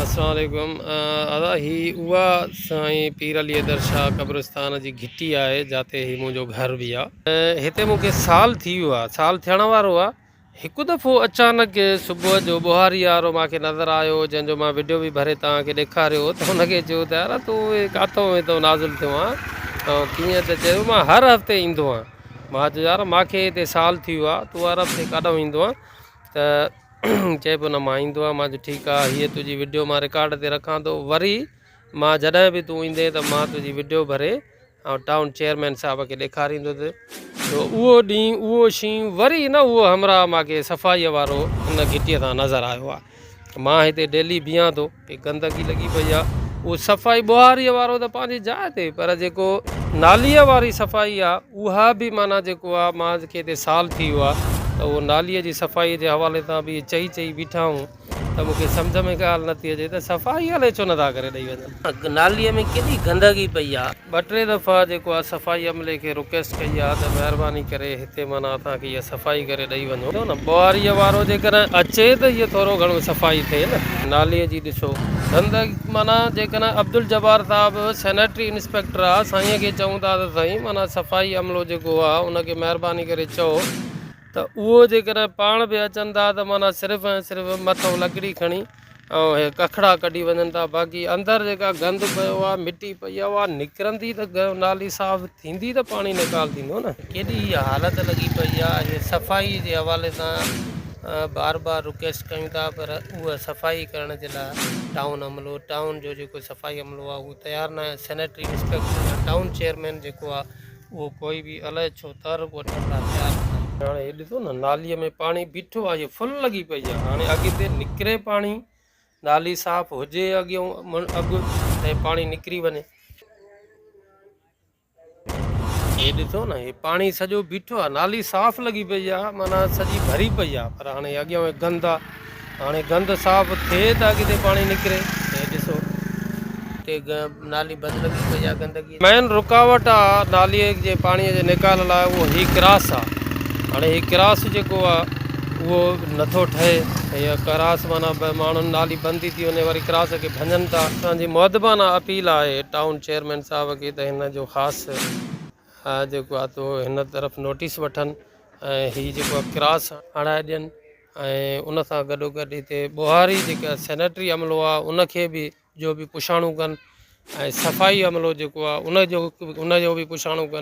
السلام عليڪم ادا هي اها سائين پير علي حيدر شاهه قبرستان جي گهٽي آهي جاتي هي منهنجو گهر به آهي هتي مون کي سال ٿي ويو آهي سال ٿيڻ وارو آهي هڪ دفعو اچانڪ صبح جو ٻهاري وارو مان کي نظر آيو جنهن جو مان وڊيو به ڀري توهان کي ڏيکاريو هو ته هن کي چيو ته يار تون ڪاٿو هتو نازل ٿيو آهين ۽ ڪيئن ته چيو مان هر هفتي ايندو آهيان مان چيو يار مان کي هتي سال ٿي ويو آهي تون هر هفتي ڪاڏانهن ايندو آهين ته چئي پيو نه مان ايندو آهيان مان چيو ٺيڪ آهي هيء تنهنجي وڊيو مان رڪارڊ تي رکان ٿو وري مان جڏهن به تون ايندين ته مان تنهنجي وڊيو ڀري ۽ ٽائون چيئرمين صاحب کي ڏيکاريندس ته اهو ڏينهن اهو شينهن وري نه اهو همراهه مان کي صفائيء وارو ان گهٽيء تان نظر آيو آهي مان هتي ڊيلي بيهان ٿو هي گندگي لڳي پئي آ اهو صفائي ٻهاريء وارو ته پنهنجي جاء تي پر جيڪو ناليء واري صفائي آ اها به معنيٰ جيڪو آ مان کي هتي سال ٿي ويو آ ته اهو ناليء جي صفائي جي حوالي سان به چئي چئي بيٺا آهيون ته مون کي سمجهه ۾ ڳالهه نٿي اچي ته صفائي الائي ڇو نٿا ڪري ڏئي وڃن. ناليء ۾ ڪيڏي گندگي پئي آ. ٻه ٽي دفعا جيڪو آ صفائي عملي کي رڪويسٽ ڪئي آ ته مهرباني ڪري هتي معنيٰ اسان کي اها صفائي ڪري ڏئي وڃو نه ٻوهاريء وارو جيڪڏهن اچي ته هيء ٿورو گهڻو صفائي ٿئي نه. ناليء جي ڏسو گندگي معنيٰ جيڪڏهن عبدالجبار صاحب سينيٽري انسپيڪٽر آ سائين کي چئون ٿا ته سائين معنيٰ صفائي عملو جيڪو آ ان کي مهرباني ڪري چئو ته اهو جيڪڏهن پاڻ به اچن ٿا ته معنيٰ صرف ۽ صرف مٿئون لڪڙي کڻي ۽ اهي ڪکڙا ڪڍي وڃن ٿا باقي اندر جيڪا گند پيو آهي مٽي پئي آهي اها نڪرندي ته نالي صاف ٿيندي ته پاڻي نيڪال ٿيندو نه. ڪيڏي هي حالت لڳي پئي آهي هي صفائي جي حوالي سان بار بار رڪويسٽ ڪيون ٿا پر اها صفائي ڪرڻ جي لاء ٽائون عملو ٽائون جو جيڪو صفائي عملو آهي اهو تيار ناهي سينيٽري انسپيڪٽر يا ٽائون چيئرمين جيڪو آهي اهو ڪوئي به الائي ڇو تحرڪ وٺڻ لاء تيار ناهي. هاڻي هي ڏسو نه ناليء ۾ پاڻي بيٺو آهي فل لڳي پئي آهي هاڻي اڳتي نڪري پاڻي نالي صاف هجي اڳيون اڳ ته پاڻي نڪري وڃي. هي ڏسو نه هي پاڻي سڄو بيٺو آهي نالي صاف لڳي پئي آهي معنيٰ سڄي ڀري پئي آهي پر هاڻي اڳيان گند آهي هاڻي گند صاف ٿئي ته اڳتي پاڻي نڪري هي ڏسو. هتي نالي بند لڳي پئي آهي گندگي. مين رڪاوٽ آ نالي جي پاڻي جي نيڪال لاء اهو هي ڪراس آ هاڻي هي ڪراس جيڪو آ اهو نٿو ٺهي هي ڪراس معنيٰ ماڻهن نالي بند ٿي ٿي وڃي وري ڪراس کي ڀڃن ٿا. اسان جي مؤدبانه اپيل آهي ٽائون چيئرمين صاحب کي ته هن جو خاص جيڪو آ تو هن طرف نوٽيس وٺن ۽ هي جيڪو آ ڪراس هڻائي ڏين ۽ ان سان گڏو گڏ هتي ٻوهاري جيڪا سينيٽري عملو آ ان کي به جو به پڇاڻو ڪن ۽ صفائي عملو جيڪو آ ان جو ان جو به پڇاڻو ڪن.